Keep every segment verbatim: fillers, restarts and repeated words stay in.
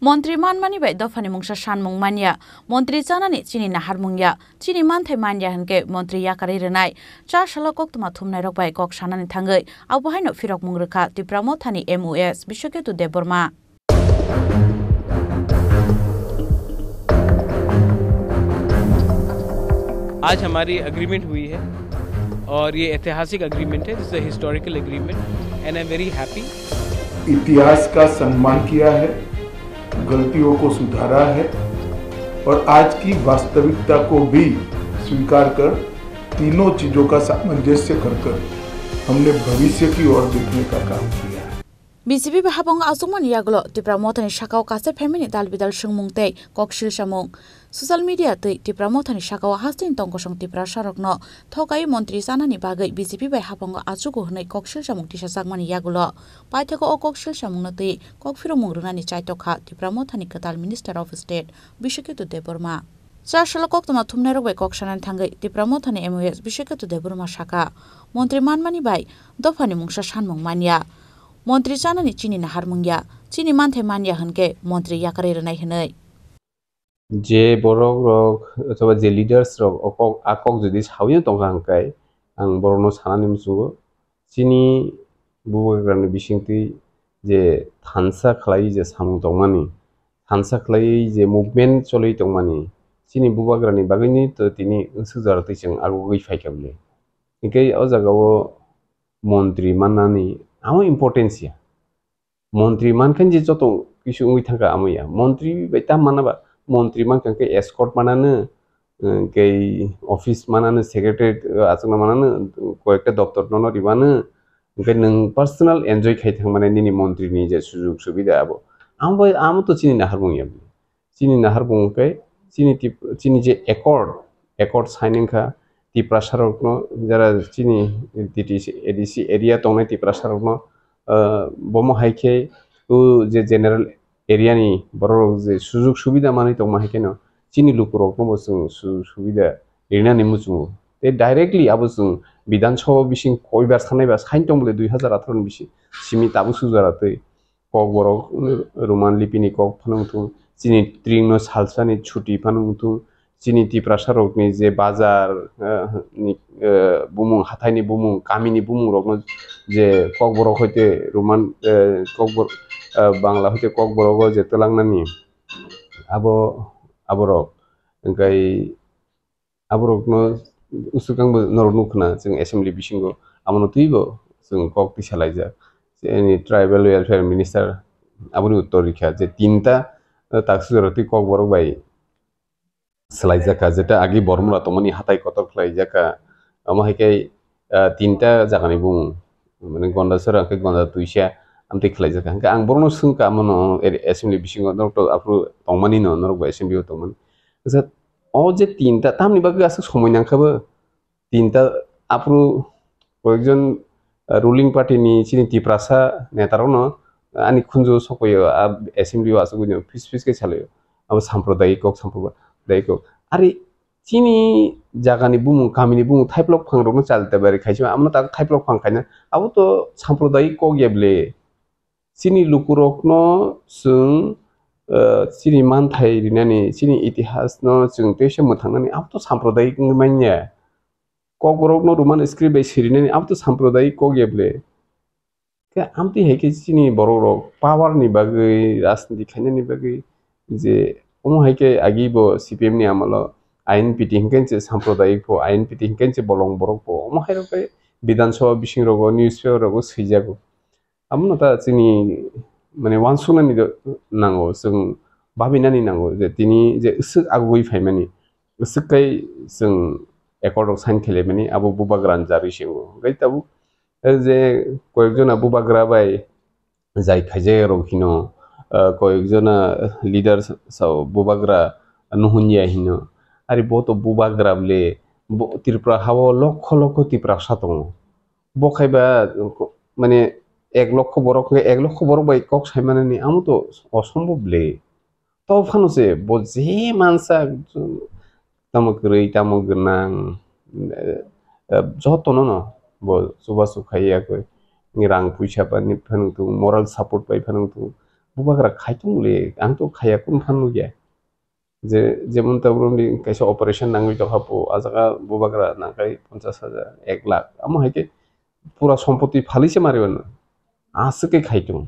Montri manmani bai dophani mungsa sanmung manya, montri chanani chini naharmung ya, chini manthai manya hwnkhe montri yakarwi rwnai. Char salo koktwma thumnairok bai kok sanani thangwi abo haino phirokmung rwkha Tipra Mothani M O S Biswaketu Debbarma. आज हमारी एग्रीमेंट हुई है और ये ऐतिहासिक एग्रीमेंट है, this is a historical agreement and I am very happy. इतिहास का सम्मान किया है, गलतियों को सुधारा है और आज की वास्तविकता को भी स्वीकार कर तीनों चीजों का सामंजस्य कर कर हमने भविष्य की ओर देखने का काम किया है। B J P bai habongo achukmani yagulo Tipra Mothani sakao kaisa family dal bidal swngmung tei kok silsamung. Social media tei Tipra Mothani sakao hasteni tongkosong Tiprasarokno thokai montri chanani bagwi B J P bai habongo achugo hwnwi kok silsamung tisajakmani yagulo paithago o kok silsamungno tei kok phiromung rwnani chaitokha Tipra Mothani kwtal Minister of State Biswaketu Debbarma. Char salo koktwma thumnairok bai kok sanani thangwi Tipra Mothani M O S Biswaketu Debbarma saka, montri manmani bai dophani mungsa sanmung manya. Montri chanani chini naharmung ya, chini manthai manya hwnkhe montri yakarwi rwnai hwnwi. Je borok rok othoba je leaders rok o kok a kok jodi sawi no tongkha hwnkhe ang borok no sanani muchungo chini bubagrani bisingtwi je thansa khlai je samung tongmani thansa khlai je movement choli tongmani chini bubagrani bagwini to tini swkjaro twi chwng agugwi phaikha bwle hinkhe o jagao montri mannani amo importance ya. Montri mankha je joto kisu wngwi thangkha amo ya. Montri bai tam mana ba? Montri mankha khe escort manano, tei office manano, secretary achukna manano, koyekta doptor nono ribano, hwnkhe nwng personal enjoy khai thangmani nini montri ni je sujug subida abo. Amo bai amo to chini naharmung ya. Chini nahar bung khe chini tip chini je accord accord sign wngkha tiprasa rokno jara chini titisi adc area tongnai tiprasa rokno bomo hai khe o je general area ni borok rok je sujug subida manwi tongma hai kheno chini luku rokno bo chwng sujug subida rinani muchungo tei directly abo chwng bidhan sabha bising koibar sanai ba sign tong bole dui hazar atharo ni bising simi tabuk sujara twi. Kokborok Roman lipini kok phano wngthung, chini tringno salsani chuti phano wngthung, chini Tiprasarokni je bazar ni bumung, hathaini bumung, kamini bumungrokno je Kokborok hoite Roman Kokborok Bangla hoite Kokborogo je twlangnani abo aborok hwnkhe Aborokno swkangbo norok nukhna chwng assembly bisingo amono twibo chwng kok tisa laijak chini tribal welfare minister aboni uttor rikha je tinta taksujora twi kokborok bai swlaijakha jeta agi bormora tongmani hatai kotor khlaijakha omo hai khe tinta jagani bumung mane gonda sora hwnkhe gonda twisa amtwi khlaijakha hwnkhe ang borokno swngkha amono assembly bisingo norok to aphuru tongmani no norok bo assembly o tongmani. Acha, o je tinta, tamni bagwi aswk somoi nangkha bo? Tinta aphuru koyekjon ruling party ni chini Tiprasa neta rokno ani khunju sokoyo a assembly o aswk buino phis phis khe salaio. Abo sampradayik kok, sampradayik kok. Ari chini jagani bumung, kamini bumung thaiplok phang rokno chalita bari khaisima, abono tak thaiplok phang khaina, abo to sampradayik kok ya ble. Chini lukurokno chwng chini manthai rinani, chini itihasno chwng teisa mwthangnani, aboto sampradayik wngwi manya. Kokborokno Roman script bai sirinani, aboto sampradayik kok ya ble? Khe amtwi hai khe chini borokrok power ni bagwi, rajniti khainani bagwi je omo hai khe agi bo C P M ni amolo I N P T hinkhe se sampradayik pho, I N P T hinkhe se bolong borok pho, omo hai rok khe Bidhan Sabha bising rogo, newspaper rogo swijago. Abono ta chini mane uansuknani nango, chwng babinani nango je tini je swk agugwi phaimani, swk kai chwng accord rok sign khailaimani, abo bubagra ni jarwi se wngo. Hwnkhe tabuk je koyekjona bubagra bai jai khaijak rok hino, koyekjona leader sao bubagra nuhunjia hino. Ari bo to bubagra bole, Tripura ha-o lokho lokho Tiprasa tongo. Bo khai ba mane ek lokho borok hwnkhe ek lokho borok bai kok sai manani amo to osombob le. To phano se bo je mansa tamo kwrwi tamo gwnang jotono no bo chubachu khai ya koi rang puisa bai phano tung moral support bai phano tung Bubagra khai tong le, ang to khaiya, kunu phan nukya. Je, jemon ta borok ni kaisa operation nangwi tongkha po, a jaga bubagra nangkhai ponchash hajar, ek lakh. Amo hai khe pura sompoti phalwi se mari mano. Aswk khe khai tong.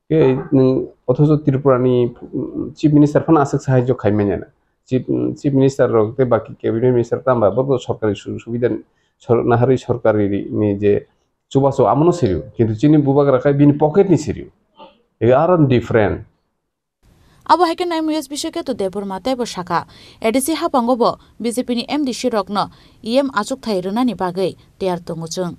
Khe nwng othocho Tripura ni, mm, Chief Minister phano aswk sahajyo khai manya na. Chief, mm, Chief Minister rok tei baki Cabinet Minister tamba borok sorkari sujog subida ni sor-, naharwi sorkari ni je chubachu amono sirio. Kintu chini bubagra khai bini pocket ni sirio. Ego aro different. Abo hai khe naimwi S B C Ketu Debbarma teibo sakha, A D C haphango bo B J P ni M D C rokno E M achukthai rwnani bagwi tiyar tongo chwng.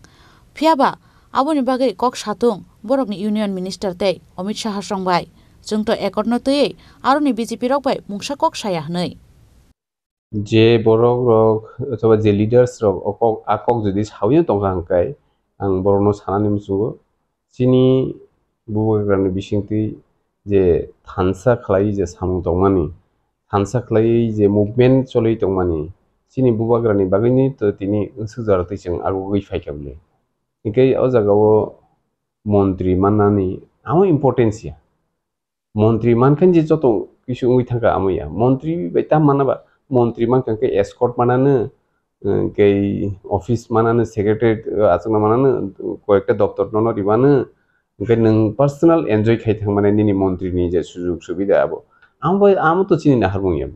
Phiya ba aboni bagwi kok satung borokni Union Minister tei Amit Shah song bai. Chwng to accord no twiwi aroni B J P rok bai mungsa kok saya hwnwi. Je borok rok, othoba je leaders rok o kok, a kok jodi sawi tongkha hwnkhe, ang borokno sanani muchungo, chini bubagrani bisingtwi je thansa khlaiwi je samung tongmani, thansa khlaiwi je movement choliwi tongmani, chini bubagrani bagwini to tini swngchar twi chwng agugwi phaikha bwle. Hinkhe o jagao montri mannani amo importance ya. Montri mankha je joto kisu wngwi thangkha amo ya. Montri bai tam mana ba? Montri mankha khe escort manano, eh, kei office manano, secretary, eh, achukna manano, koyekta doptor nono ribano, hwnkhe nwng personal enjoy khai thangmani nini montri ni je sujog subida abo. Amo bai, amo to chini naharmung ya.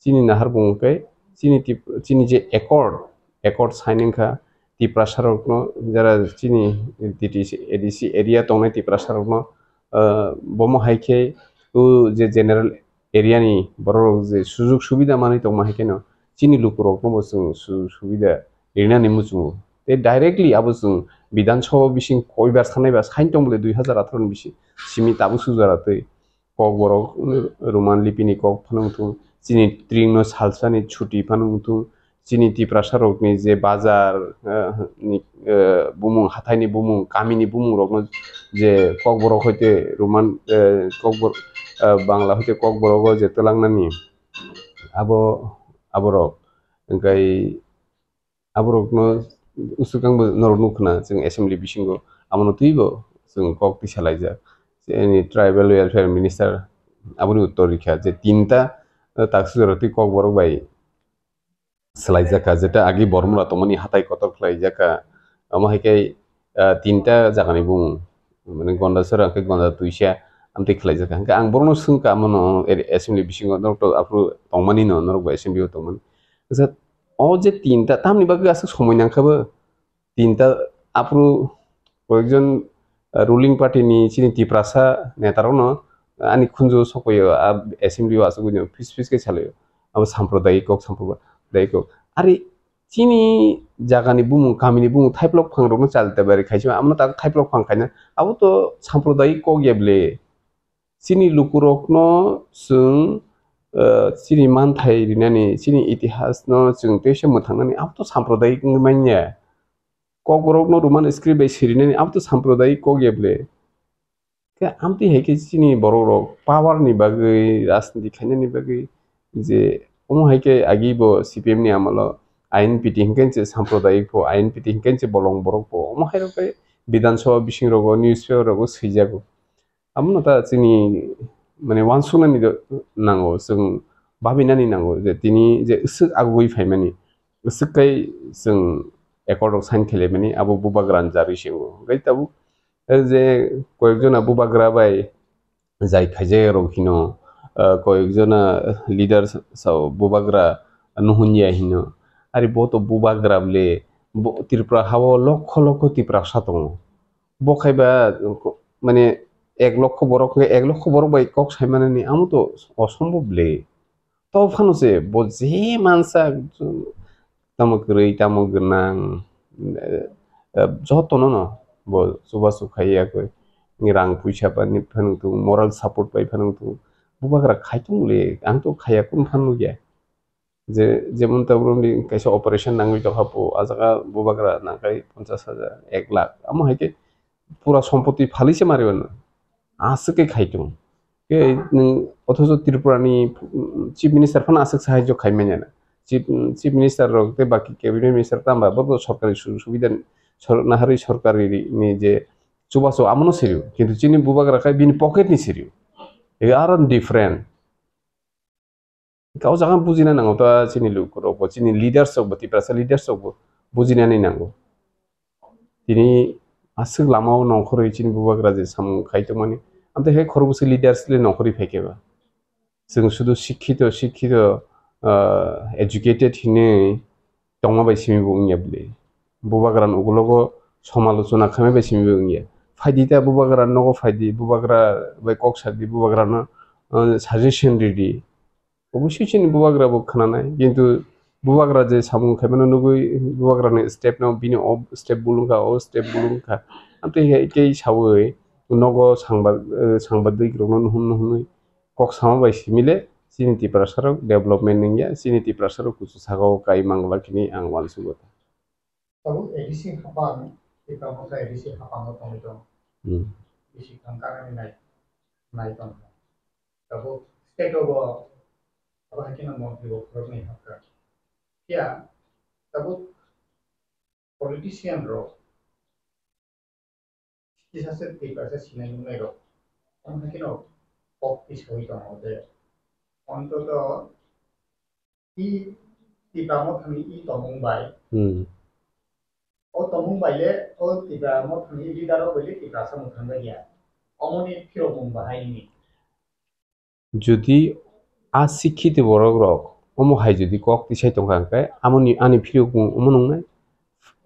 Chini nahar bung khe chini tip-, chini je accord, accord sign wngkha Tiprasa rokno, jara chini D T C, A D C area tongnai Tiprasa rokno, ah, bomo hai khe o je general area ni borok rok je sujog subida manwi tongma hai kheno chini luku rokno bo chwng sujog subida rinani muchungo. Tei directly abo chwng Bidhan Sabha bising koibar sanai ba sign tong bole dui hazar atharo ni bisi simi tabuk sujara twi. Kokborok Roman lipini kok phano wngthung, chini tringno salsani chuti phano wngthung, chini Tiprasa rokni je bazar, eh, ni, eh, bumung, hathaini bumung, kamini bumung rokno je Kokborok hoite Roman, eh, Kokbor-, eh, Bangla hoite Kokborogo je twlangnani abo, aborok. Hwnkhe aborokno usukangbo norok nukha na, chwng assembly bisingo amono twibo chwng kok tisa laijak. Chini tribal welfare minister aboni uttor rikha je tinta, eh, taksujora twi Kokborok bai swlaijakha, jeta agi Bormura tongmani hatai kotor khlaijakha. Omo hai khe, eh, tinta jagani bumung, mane Gondasora hwnkhe Gonda Twisa amtwi khlaijakha. Hwnkhe ang borokno swngkha, amono assembly bisingo norok to aphuru tongmani no, norok bo assembly o tongmani. Kisa o je tinta, tamni bagwi aswk somoi nangkha bo? Tinta aphuru koyekjon, ah, ruling party ni chini Tiprasa neta rokno ani khunju sokoi o, ah, assembly o aswk phis phis khe salaio. Abo sampradayik kok, sampradayik kok. Ari chini jagani bumung, kamini bumung thaiplok phang rokno chalta bari khaisima, amono tak thaiplok phang khaina. Abo to sampradayik kok ya bwle. Chini lukurokno chwng, eh, chini manthai rinani, chini itihasno chwng teisa mwthangnani, abo to sampradayik wngwi manya. Kokborokno Roman script bai sirinani, abo to sampradayik kok ya bwle. Khe amtwi hai khe chini borok rok power ni bagwi, rajniti khainani bagwi je omo hai khe agi bo C P M ni amolo I N P T hinkhe se sampradayik pho, I N P T hinkhe se bolong borok pho. Omo hai rok khe Bidhan Sabha bising rogo, newspaper rogo swijago. Abono ta chini, mane, uansuknani do-, nango, chwng babinani nango je tini je swk agugwi phaimani, swk kai chwng accord rok sign khailaimani, abo bubagra ni jarwi se wngo. Hwnkhe tabuk, eh, je koyekjona bubagra bai jai khaijak rok hino, eh, koyekjona leader sa-, sao bubagra nuhunjia hino. Ari bo to bubagra bwle, bo Tripura hao lokho lokho Tiprasa tongo. Bo khai ba, mane, ek lokho borok, ek lokho borok bai kok sai manani amo to osombhob le. To phano se bo je mansa, tamo kwrwi, tamo gwnang, eh, eh, jotono no bo chubachu khai ya koi. Rang puisa phano wngthung, moral support bai phano wngthung. Bubagra khai tong le, ang to khaiya, kunu phano nukya. Je, jemon ta borokni kaisa operation nangwi tongkha po, a jaga bubagra nangkhai ponchash hajar, ek lakh. Amo hai khe pura sompoti phalwi se mari mano. Aswk khe khai tongo. Khe nwng othocho Tripura ni, mm, Chief Minister phano aswk sahajyo khai manya na. Chief, mm, Chief Minister rok tei baki Cabinet Minister tamba borok sorkari sujog subida ni sor-, naharwi sorkari ni je chubachu amono sirio. Kintu chini bubagra khai bini pocket ni sirio. They are different. Kau jaga bujina nango ta chini lukurokbo, chini leaders rokbo, Tiprasa leaders rokbo bujinani nango. Tini aswk lamao nongkhorwi chini bubagra je samung khai tongmani, amtwi hai khorokbwswk leaders le nongkhorwi phaikhe ba. Chwng sudu sikhito, sikhito, ah, educated hinwi tongma bai simi bo wngya bwle. Bubagra ni ukulogo somalochona khaima bai simi bo wngya. Phaidi ta bubagra nogo phaidi, bubagra bai kok sadi, bubagra no, ah, suggestion ridi. Oboswi chini bubagra bo khwnanai, kintu bubagra je samung khaimano nugwi bubagra ni step no bini o step bulung kha, o step bulung kha. Amtwi hai khe sawi nogo sangba, eh, sangbadik rokno nuhun nuhunwi kok sama bai simile chini Tiprasa rok development wngya, chini Tiprasa rok kuchu sakao kai mangla kini ang uansugo. Tabuk A D C hapang, Tipra Motha A D C hapang no tongwi tong. Hmm. Bisi kang kanani nai, nai tong. Tabuk state o bo, abo hai kheno montri bo khoroknwi hapkha. Phiya, tabuk politician rok, kisa se Tiprasa sinai nungnai rok, omo hai kheno kok tisawi tongo je, ontoto i Tipra Mothani i tongmung bai, Hmm. o tongmung bai le o Tipra Mothani leader rok bai le Tiprasa mwthang bai ya. Omoni phirokmung bahai ni. Jodi a sikhito borok rok omo hai jodi kok tisai tongkha hwnkhe, amoni ani phirokmung omo nungnai,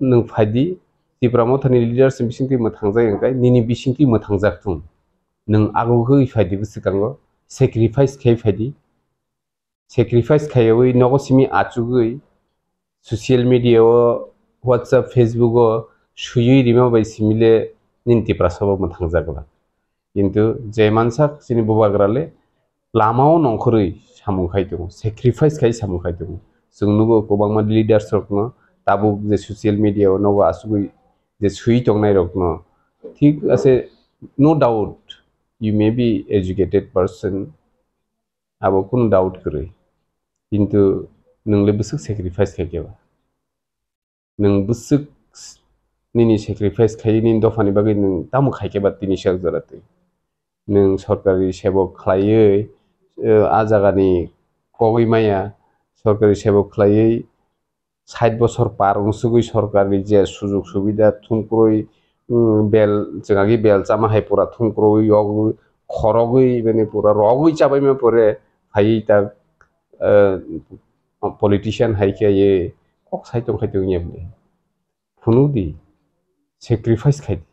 nwng phaidi Tipra Mothani leaders ni bisingtwi mwthangjak hwnkhe, nini bisingtwi mwthangjak thung. Nwng agugwi phaidi bwswkango, sacrifice khai phaidi. Sacrifice khaiwi nogo simi achugwi social media o, WhatsApp, Facebook o swiwi rima bai simile nini Tiprasa bo mwthangjak glak. Kintu je mansak chini bubagra le lama o nongkhorwi samung khai tongo, sacrifice khai samung khai tongo. Chwng nugo kwbangma leaders rokno tabuk je social media o nogo achugwi je swiwi tongnai rokno. Thik ase, no doubt, you may be educated person, abo kunu doubt kwrwi, kintu nwng le bwswk sacrifice khai khe ba? Nwng bwswk nini sacrifice khai nini dophani bagwi nwng tamo khai khe ba tini sak jora twi? Nwng sorkari sebok khlaiwi, eh, a jagani kogwi maya, sorkari sebok khlaiwi sait bosor par wngsugwi sorkarni je sujug subida thumkrwi, mm, bel, chwngagi bel chama hai pura thumkrwi yogwi khorogwi mane pura rogwi chabaima pore phaiwi ta, eh, politician hai khe ye kok sai tong khai tong ya bwle. Phunukdi, sacrifice khaidi.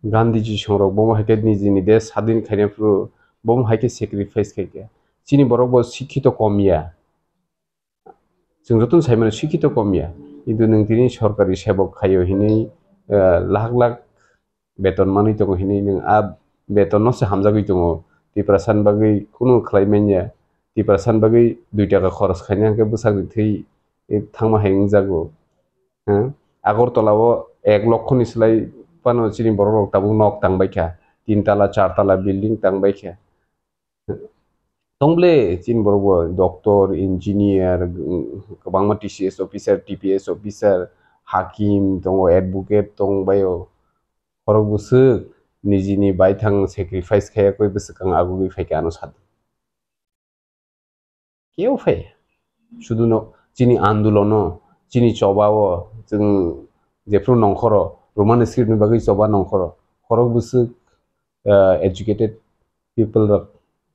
Gandhiji songrok bomo hai khe nijini desh sadin khaina phuru bomo hai khe sacrifice khai khe. Chini borok bo sikhito kom ya. Chwng jotono sai mano sikhito kom ya, kintu nwng tini sorkari sebok khaio hinwi, eh, lakh lakh beton manwi tongo hinwi nwng a betonno se hamjagwi tongo. Tiprasani bagwi kunu khlai manya, Tiprasani bagwi dui taka khoros khaina hwnkhe bwsakni thwi, eh, thangma hai wngjago. Hmm? Agartala o ek lokho ni slai phano chini borok rok tabuk nok tang bai kha, tin tala, char tala building tang bai kha. Tong ble chini borok bo doctor, engineer, mm, kwbangma T C S officer, T P S officer, hakim tongo, advocate tong bai o. Khorok bwswk nijini baithang sacrifice khaiya koi bwswkang agugwi phaikha ano sadi. Keo phai. Sudu no chini andolono, chini choba o, chwng jephru nongkhoro, Roman script ni bagwi choba nongkhoro. Khorok bwswk, ah, educated people rok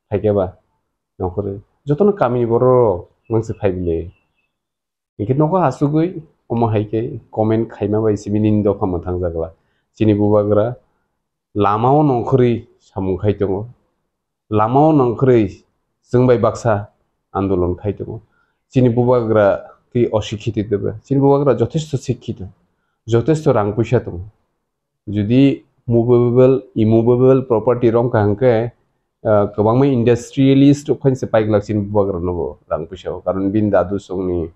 phaikhe ba nongkhoro. Jotono kamini borok rok mangsi phai bile. Hinkhe nogo asugwi omo hai khe comment khaima bai simi nini dopha mwthang jakla. Chini bubagra lama o nongkhorwi samung khai tongo. Lama o nongkhorwi chwng bai baksa andolon khai tongo. Chini bubagra tei osikhito tebo. Chini bubagra jothesto sikhito, jothesto rang puisa tongo. Jodi movable, immovable property rong kha hwnkhe, ah, kwbangma industrialist rok phainse paiglak chini bubagra nogo rang puisa o. Karon bini dadu songni,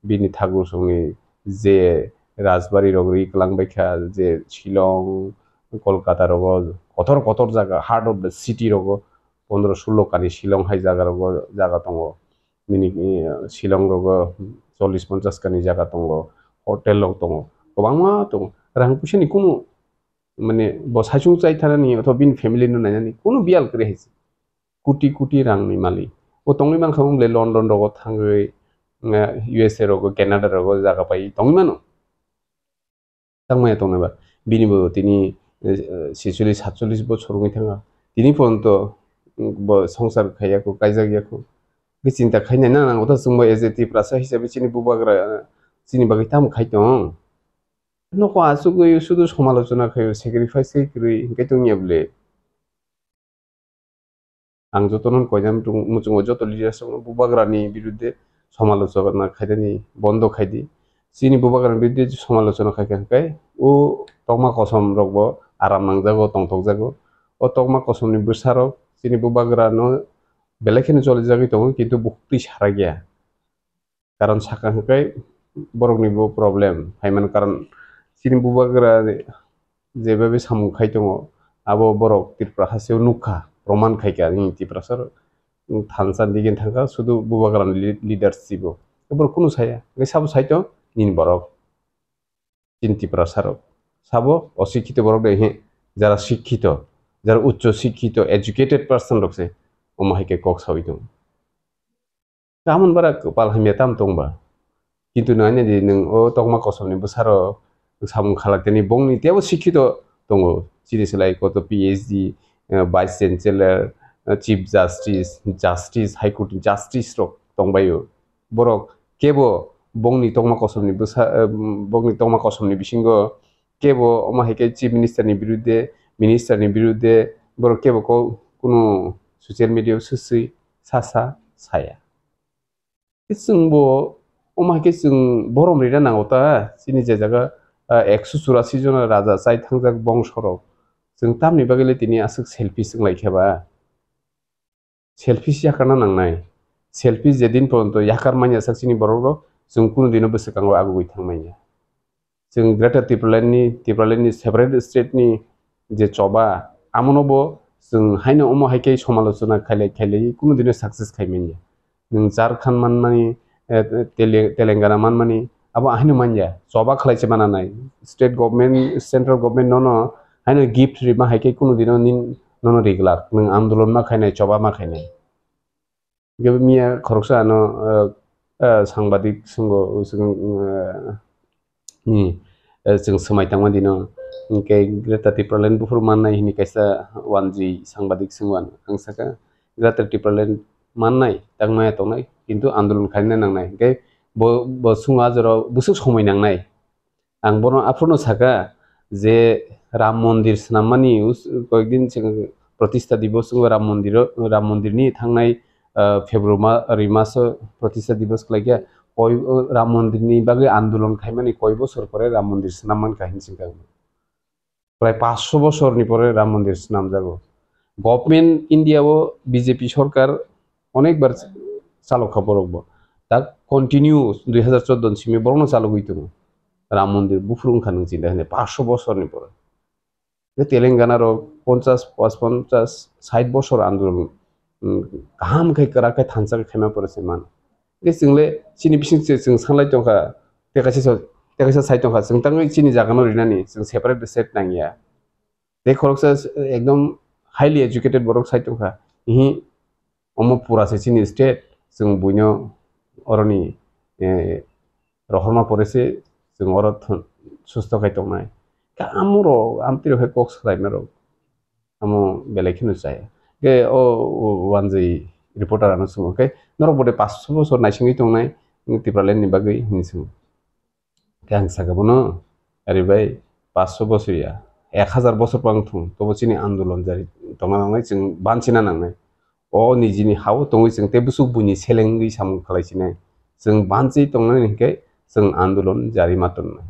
bini thakur songni je rajbari rok ri kwlang bai kha, je Shillong, Kolkata rogo, kotor kotor jaga, heart of the city rogo, pondro sulo kani Shillong hai jaga rogo jaga tongo. Nini, eh, Shillong rogo chollish ponchash kani jaga tongo, hotel rok tongo, kwbangma tongo. Rang puisa ni kunu, mane, bo saichung chai thanani othoba bini family no nainani kunu biyal kwrwi hai se. Koti koti rangni malik. O tongwi mankha wng le London rogo thangwi, eh, U S A rogo, Canada rogo jaga pai tongwi mano. Tangmaya tongnai ba. Bini bo tini, eh, ছেচল্লিশ সাতচল্লিশ bochor wngwi thangkha. Tini porjonto, mm, bo songsar khaiya kho, kaijak ya kho. Bini chinta khainai na nango ta chwngbo as a Tiprasa hisabe chini bubagra, eh, chini bagwi tamo khai tong. Nokho achugwi sudu somalochona khaio, sacrifice khai kwrwi hinkhe tongya bwle. Ang jotono koinani muchungo joto leaders rokno bubagrani birudde somalochona khaidani bondo khaidi. Chini bubagrani birudde somalochona khaikha hinkhe o tokma kosom rokbo aram nangjago, tongthokjago. O tokma kosomni bwsarok chini bubagrano belai kheno cholijagwi tongo, kintu bukhuk twi sarakya. Karon sakha hwnkhe borokni bo problem phaimani karon chini bubagra jebabe samung khai tongo, abo borok Tripura hasteo nukha, proman khaikha, nini Tiprasa rok thansa digini thangkha, sudu bubagrani li-, leadership o borok kunu saya, hwnkhe sabo saito nini borok. Chini Tiprasa rok sabo osikkito borok de he, jara sikkito, jara uccho sikkito, educated person rok se omo hai khe kok sawi tongo. Tamon bara kwpal hamya tam tong ba. Kintu nai nai di nwng o tokma kosomni bwsarok samung khalak tani bongni teibo sikkito tongo. Chini slai koto P H D, eh, Vice Chancellor, eh, Chief Justice, Justice, High Court ni Justice rok tongbaio. Borok kebo bongni tokma kosomni bwsa, eh, bongni tokma kosomni bisingo kebo omo hai khe Chief Minister ni birudde, Minister ni birudde borok kebo ko kunu social media o swswi sasa saya. Chwngbo omo hai khe chwng borom rina nango ta, chini je jaga, ah, ekso churasi jona raja chai thangjak bongsorok. Chwng tamni bagwi le tini aswk selfish wng lai khe ba? Selfish yakarna nangnai. Selfish je din poronto yakar manya sak chini borok rok, chwng kunu dino bwswkango agugwi thang manya. Chwng Greater Tipraland ni, Tipraland ni separate state ni je choba, amono bo chwng haino omo hai khe somalochona khailai khailai kunu dino success khai manya. Nwng Jharkhand manmani, eh, Tele-, Telangana manmani, abo ahino manya, choba khlai se mana nai. State government, central government nono haino gift rima hai khe kunu dino nin nono riglak, nwng andolon ma khainai, choba ma khainai. Hingke miya khoroksa ano, eh, eh, sangbadik songo, eh, ni, eh, chwng swmai tangma dino, hingke Greater Tipraland buphuru mannai hini kaisa wanjwi sangbadik songwan ang saka, Greater Tipraland mannai, tangmaya tongnai, kintu andolon khaina nangnai, hingke bo, bo swngo a jorao bwswk somoi nangnai. Ang bono aphurno saka je Ram Mondir swnammani us-, koyekdin chwng Pratistha Divos wngwi Ram Mondiro, Ram Mondirni thangnai, ah, February ma-, ri maso Pratistha Divos khlaikha. Koi, o, Ram Mondirni bagwi andolon khaimani koi bosor pore Ram Mondir swnam mankha hinwi swngkha. Prai paanch sho bosorni pore Ram Mondir swnamjago. Government India o B J P sorkar onekbar chalokha borokbo. Tak continue dui hazar chordo ni simi borokno chalogwi tongo. Ram Mondir buphuru wngkha nwng chinta khainai paanch sho bosorni pore. Je Telangana rok ponchas, pas ponchas, sait bosor andolon, mm, kaham khe kwrak khe thansa khe khaima pore se man. Je chwngle chini bising se chwng sanlai tongkha, tei kaisa sa-, tei kaisa sai tongkha, chwng tangwi chini jagano rinani, chwng separate state nangya. Tei khoroksa s-, ekdom highly educated borok sai tongkha, ihi, omo pura se chini state, chwng buino oroni, eh, rohorma pore se chwng oro thon-, susto khai tongnai. Khe amoro, amtwi rok hai kok salaima rok. Amo belai kheno chaya. Khe o, o wanjwi reporter ano swngo khe, norok bode paanch sho bosor naisingwi tongnai, Tipraland ni bagwi hinwi swngo. Khe ang saka bono, "Ari bai, paanch sho bosor ya, ek hazar bosor pang thung, tobo chini andolon jari tongna nangnai, chwng banchina nangnai." O nijini ha-o tongwi chwng tei bwswk buini selengwi samung khlai sinai. Chwng banchi tongnani hinkhe chwng andolon jari ma tonnai.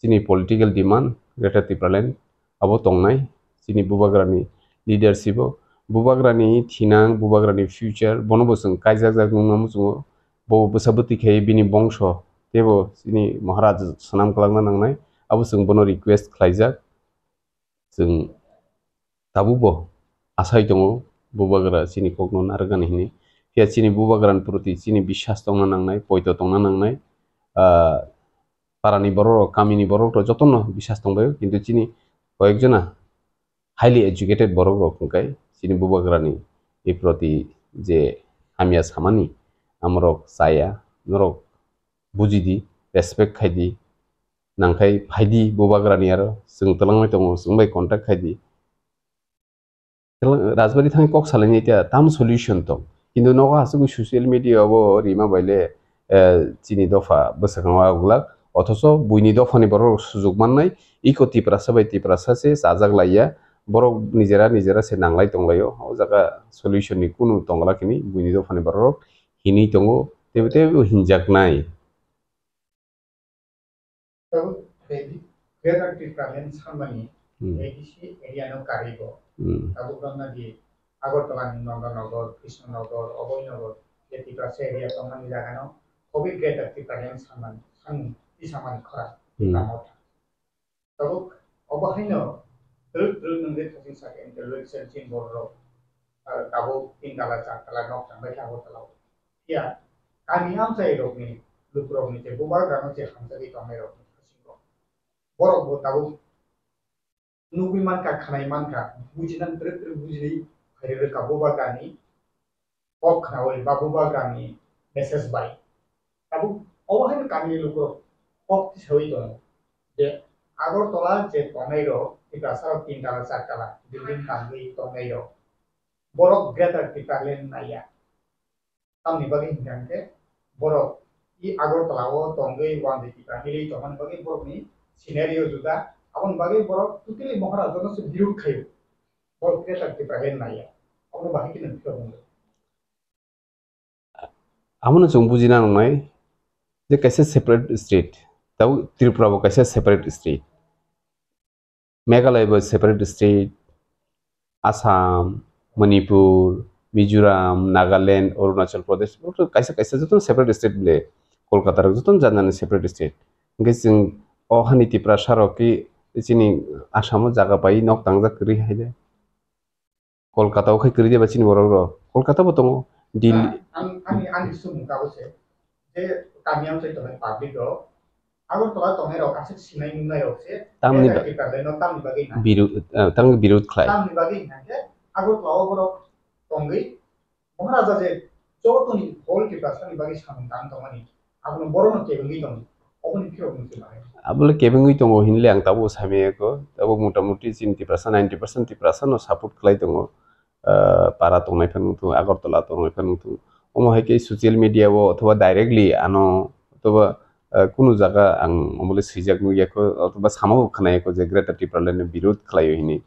Chini political demand Greater Tipraland abo tongnai. Chini bubagrani leadership o, bubagrani thinang, bubagrani future, bono bo chwng kaijakjak nukna muchungo. Bo bwsa bwtwi khe bini bongso teibo chini Maharaj swnam kwlangna nangnai. Abo chwng bono request khlaijak. Chwng tabukbo asai tongo, bubagra chini kokno narwknani hwnwi. Phiya chini bubagrani proti chini biswas tongna nangnai, poito tongna nangnai. Ah, parani borok rok, kamini borok rok jotono biswas tongbaio, kintu chini koyekjona highly educated borok rok hwnkhe chini bubagrani, ni proti je hamya samani amorok chaya, norok bujidi, respect khaidi, nangkhai phaidi bubagrani aro chwng twlangwi tongo, chwng bai contact khaidi. Rajbari thangwi kok salaini tia tam solution tong. Kintu nogo aswk social media o rima baile, eh, chini dopha bwskango aguglak. Othoso buini dophani borok sujug mannai, iko Tiprasa bai Tiprasa se chajak laiya. Borok nijera nijera se nanglai tonglaio. O jaga solution ni kunu tongla kini buini dophani borok hinwi tongo. Tebo tebo hinjaknai. Tabuk Greater Tipraland sanmani Hmm. A D C area no karwi bo. Hmm. Tabuk romna di Agartala ni Nandanagar, Krishnanagar, Abhaynagar, je Tiprasa area tongmani jaga no hobi Greater Tipraland sanmani, sanmung, tisamani khorang Hmm. Tipra Motha. Tabuk obo haino twrwk twrwk nwng je thasing saka intellectual chin borok rok, ah, tabuk tin tala char tala nok tangbai kha Agartala o. Phiya kami amchai rokni lukurokni je bubagrano je hamjagwi tongnai rokni bisingo borok bo tabuk nugwi mankha, khwnai mankha, bujinani twrwk twrwk bujinwi phairwi rwkha bubagrani kok khnaui ba bubagrani message bai. Tabuk obo haino kamini lukurok kok tisaui tongo je Agartala je tongnai rok Tiprasa rok tin tala char tala building tangwi tongnai rok borok Greater Tipraland naiya. Tamni bagwi hinkha hinkhe borok i Agartala o tongwi One Zati Family tongmani bagwi borokni scenario juda. Aboni bagwi borok totally Maharaja no se birud khaio. Borok Greater Tipraland naiya. Aboni bagwi khe nwng phiyok wngkha. Abono chwng bujina nangnai je kaisa separate state, tabuk Tripura bo kaisa separate state. Meghalaya bo separate state, Assam, Manipur, Mizoram, Nagaland, Arunachal Pradesh, kaisa kaisa jotono separate state bole, Kolkata rok jotono janani separate state. Hingke chwng o hani Tiprasa rok ki chini Assam o jaga pai nok tangjak kwrwi hai de. Kolkata o khai kwrwi de ba chini borok rok. Kolkata bo tongo, Delhi. Ah, ang, ani, ani sumung tabuk se. Je kami amchai tongnai public rok, Agartala tongnai rok aswk sinai nungnai rok se, Tamni Greater ba-, Tipraland no tamni bagwi hinai. Biru-, eh, tamni birud khlai. Tamni bagwi hinai khe Agartala o borok tongwi Maharaja je jotoni whole Tiprasa ni bagwi samung tang tongmani, abono borokno kebengwi tongo. Oboni phiyok nwng se bahai. Abole kebengwi tongo hinle ang tabuk samiyako, tabuk mota moti chini Tiprasa ninety percent Tiprasa no support khlai tongo. Ah, para tongnai phano wngthung, Agartala tongnai phano wngthung. Omo hai khe social media o othoba directly ano othoba, ah, kunu jaga ang omo le swijak nukya kho, othoba sama bo khwnaya kho je Greater Tipraland ni birud khlaio hinwi.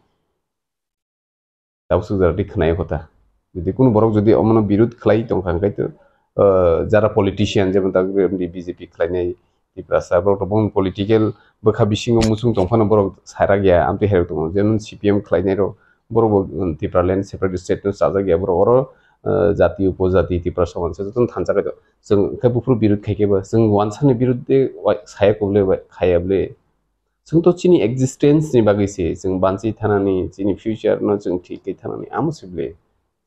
Tabuk suk jora twi khwnaya kho ta. Jodi kunu borok jodi omono birud khlai tongkha hwnkhe to, ah, jara politician jemon ta B J P khlainai, Tiprasa borok rok bong political bwkha bisingo muchung tong phano borok sarak ya, amtwi hai rok tongo. Jemon C P M khlainai rok, borok bo, um, Tipraland separate state no chajak ya, borok oro, uh, jati upojati Tiprasa wansa jotono thansa kaitor. Chwng khe buphuru birud khai khe bo, chwng wansa ni birud de wa-, saya kobole wa-, khaya bole. Chwng to chini existence ni bagwi se, chwng banchi thanani, chini future no chwng thik khe thanani, amo se bole.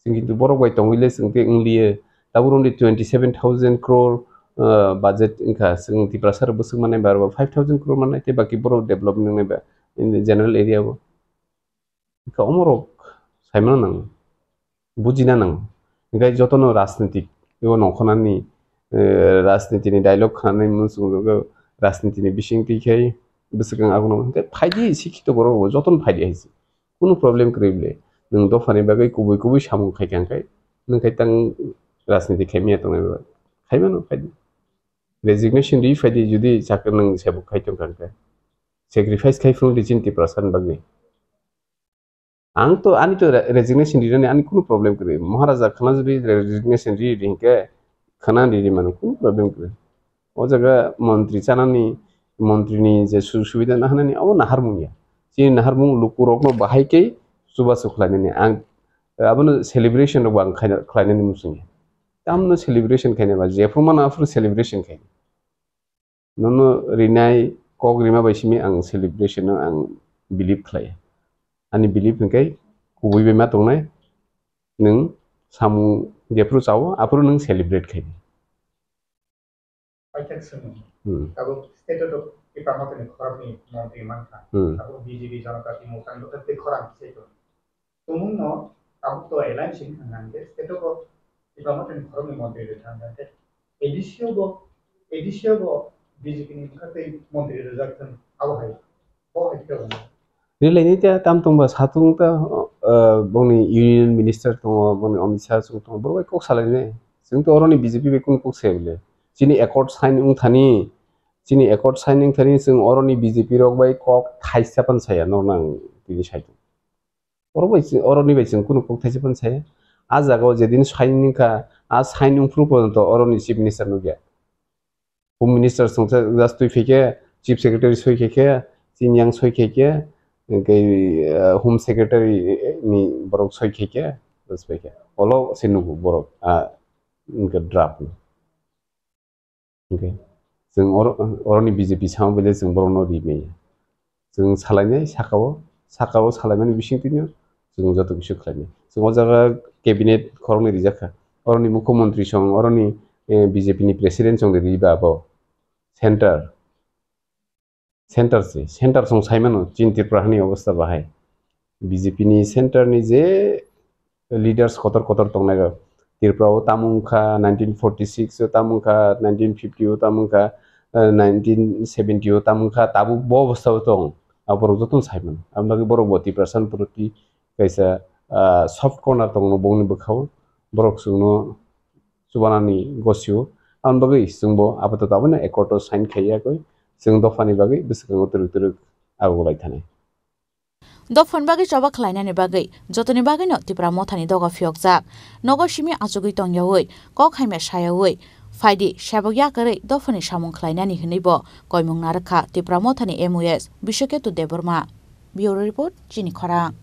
Chwng kintu borok bai tongwi le chwng tei wng liya. Tabuk rwng di twenty seven thousand crore, uh, budget wngkha. Chwng Tiprasa rok bwswk mannai ba, aro five thousand crore mannai, tei baki borok development wngnai ba in the general area o. Wngkha omo rok saimano nang, bujina nang. Hingkhe jotono rajnitik o nongkhornani, eh, rajniti ni dialogue khanani muchung rwgo, rajniti ni bisingtwi khai bwswk ang abono hingkhe phaidi sikhito borok bo jotono phaidi hai se. Kunu problem kwrwi bwle. Nwng dophani bagwi kubui kubui samung khai kha hwnkhe, nwng khai tang rajniti khai manya tongnai ba? Khai mano, khai di. Resignation rwi phai di, jodi chakri nwng sebuk khai tong kha hwnkhe. Sacrifice khai phuru di chini Tiprasa ni bagwi. Ang to, ani to re-, resignation rinani ani kunu problem kwrwi. Maharaja khana jodi resignation ri ri hwnkhe, khana ri ri mano, kunu problem kwrwi. O jaga montri chanani, montri ni je sujog subida nahanani, abo naharmung ya. Chini naharmung lukurokno bahai khe chubachu khlainani. Ang, abono celebration rokbo ang khaina, khlainani muchung ya. Tamno celebration khaina ba, jephru mano aphuru celebration khaina. Nono rinai kok rima bai simi ang celebration no ang believe khlai. Ani believe hwnkhe kubui bai ma tongnai, nwng samung jephru chao, aphuru nwng celebrate khaidi. Paithak swngmung. Hmm. Tabuk state o Tipra Mothani khoroknwi montri mankha. Hmm. Tabuk B J P Janata Party Mothani bwkhak tei khorang se tongo. Tumungno Abo to alliance wngkha hwnkhe, khe to bo Tipra Mothani khoroknwi montri rwkha hwnkhe, A D C o bo, A D C o bo B J P ni bwkhaktwi montri rwjak thung, abo hai, bo hai khe rwjak. Rilai ni ta tam tongba satung ta, uh, bongni union minister tongo, bongni Amit Shah song tongo, borok bai kok salainai. Chwng to oroni B J P bai kunu kok saya bole. Chini accord sign wngthani, chini accord sign wngthani chwng oroni B J P rok bai kok thaisa pan saya, norna ang tini saitung. Oro bai chwng, oroni bai chwng kunu kok thaisa pan saya. A jaga o jedin sign wngkha, a sign wngphuru porjonto oroni chief minister nukya. Home minister songsa just twi phaikhe, chief secretary soi khaikhe, chini yang soi khaikhe, hwnkhe, ah, home secretary ni borok soi khaikhe, just phaikhe. Olo se nugo borok, ah, hwnkhe draft no. Hwnkhe chwng oro, oroni B J P samo bele chwng borokno ri maya. Chwng salainai saka-o, saka-o salaimani bisingtwino chwng joto kisa khlainai. Chwng o jaga cabinet khoroknwi rijak kha. Oroni mukhyamantri song, oroni, eh, B J P ni president song riba abo center, center se, center song saimano chini Tripura hani obostha bahai. B J P ni center ni je leaders kotor kotor tongnai rok. Tripura o tamo wngkha nineteen forty six o, tamo wngkha nineteen fifty o, tamo wngkha, eh, nineteen seventy o, tamo wngkha tabuk bo obostha o tong. Aborok jotono saimano. Aboni bagwi borok bo Tiprasa ni proti kaisa, ah, soft corner tongno bongni bwkhao. Borok chwngno chubanani gosio. Aboni bagwi chwngbo apatot abono accord o sign khaiya koi. Chwng dophani bagwi bwskango twrwk twrwk ago lai thani. Dophani bagwi choba khlainani bagwi jotoni bagwino Tipra Mothani doga phiyokjak. Nogo simi achugwi tongyawi, kok hamya sayawi, phaidi sebok yakarwi dophani samung khlainani hwnwibo koimung narwkha Tipra Mothani M O S Biswaketu Debbarma. Bureau Report, Chini Khorang.